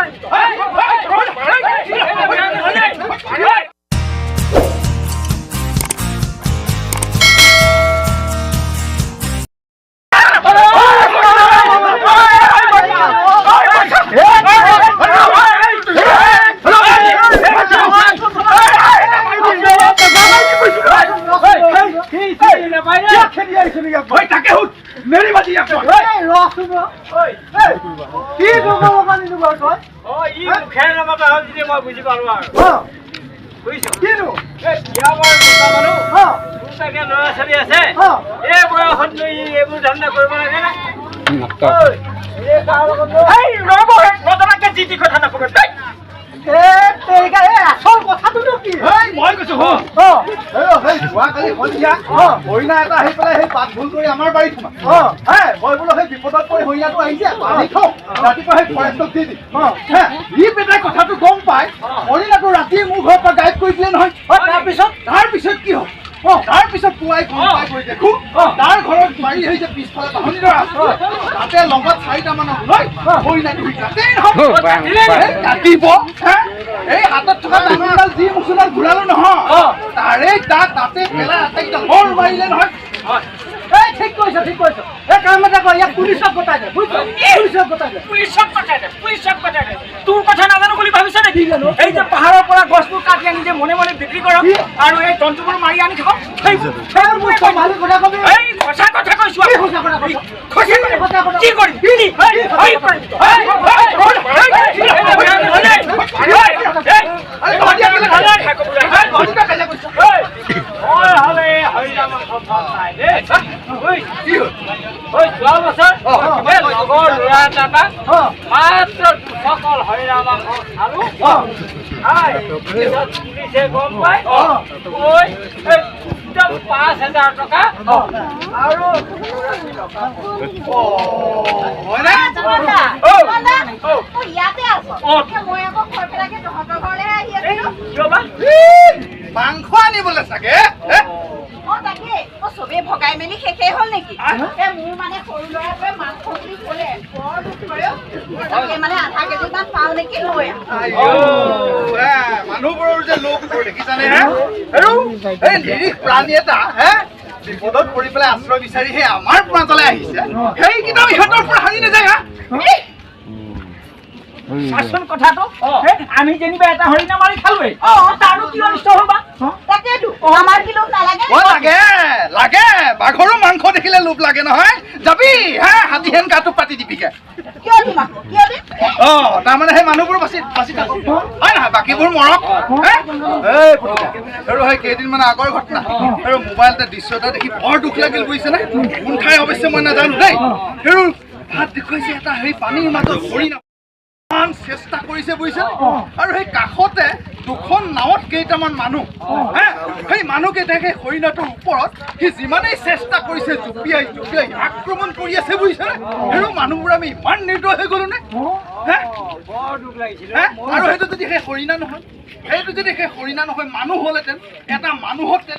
কৰিবি তই? বুজি পালো আৰু ল'ৰা ছোৱালী আছে এই বয়সত এইবোৰ ধান্দা কৰিব লাগে নে? যি টি কথা নকবে। মই কৈছো যোৱাকালি সন্ধিয়া হৰিণা এটা আহি পেলাই সেই পাত ভুল কৰি আমাৰ বাৰীত সোমাল। মই বোলো সেই বিপদত পৰি হৰিণাটো আহিছে, পানী থওক, ৰাতিপুৱা সেই ফৰেষ্টক দি দিম। ই বেটাই কথাটো গম পাই হৰিণাটো ৰাতিয়ে মোৰ ঘৰৰ পৰা গাইব কৰি দিলে নহয়। তাৰপিছত কি হ'ল? তাৰপিছত পুৱাই গম পাই গৈ দেখো তাৰ ঘৰত বাৰী হৈছে পিছফালে বাহনি ধৰা, তাতে লগত চাৰিটা মানুহ লৈ হৰিণাটো তাতেই নহয় কাটিব। এই হাতত থকা টাঙোনডাল যি মুচুডাল ঘূৰালো নহয়, তাৰে তাতে পেলাই আটাইকেইটা লৰ মাৰিলে নহয়। এই ঠিক কৈছ, ঠিক কৈছ। এই কাম এটা কৰ, ইয়াক পুলিচক গতাই দে, বুজিছ? পুলিচক গতাই দে, পুলিচক গতাই দে, পুলিচক গতাই দে। তোৰ কথা নাজানো বুলি ভাবিছ নেকি? এই যে পাহাৰৰ পৰা গছবোৰ কাটি আনি যে মনে মনে বিক্ৰী কৰক আৰু এই জন্তুবোৰ মাৰি আনি খাওক, এই সঁচা কথা কৈছো। কি কৰিবি? লগৰ ল'ৰা এটা মাত্ৰ 200 কল হৰিণা মাংস খালো, পিছত পুলিচে গম পাই একদম 5000 টকা আৰু মাংস আনিবলৈ চাগে। চবেই ভগাই মেলি শেষেই হ'ল নেকি? মোৰ মানে সৰু ল'ৰাটোৱে মাংস বুলি ক'লে বৰ দুখ কৰে, তাকে মানে আধা কেজি মান পাওঁ নেকি লৈ। মানুহবোৰৰ যে লোভবোৰ দেখিছানে? এই নিৰীহ প্ৰাণী এটা হে বিপদত পৰি পেলাই আশ্ৰয় বিচাৰি সেই আমাৰ মাজলৈ আহিছে, সেইকেইটাও ইহঁতৰ পৰা হাৰি নাযায়। চাচোন কথাটো, আমি যেনিবা এটা হৰিণা মাৰি খালোৱেই, তাৰো কি অনিষ্ট হ'ল বা? তাকেতো, আমাৰ কি লোভ নালাগে? লাগে লাগে, বাঘৰো মাংস দেখিলে লোভ লাগে নহয়। যাবি হে হাতীহেন গাটো পাতি দিবিগে। অ তাৰমানে সেই মানুহবোৰ বাচি বাচি থাকক, হয় নহয়? বাকীবোৰ মৰক। এই আৰু সেই কেইদিনমান আগৰ ঘটনা, আৰু মোবাইলতে দৃশ্য এটা দেখি বৰ দুখ লাগিল, বুজিছেনে? কোন ঠাই অৱশ্যে মই নাজানো দেই। আৰু ভাত দেখুৱাইছে এটা হেৰি পানীৰ মাজত হৰিণা ইমান চেষ্টা কৰিছে, বুজিছে? আৰু সেই কাষতে দুখন নাৱত কেইটামান মানুহ, সেই মানুহকেইটাই সেই হৰিণাটোৰ ওপৰত সি যিমানেই চেষ্টা কৰিছে জঁপিয়াই জঁপিয়াই আক্ৰমণ কৰি আছে, বুজিছেনে? আৰু মানুহবোৰ আমি ইমান নিৰ্দয় হৈ গ'লো নে? আৰু সেইটো যদি সেই হৰিণা নহয়, সেইটো যদি সেই হৰিণা নহয় মানুহ হ'লহেঁতেন, এটা মানুহক তেনেকে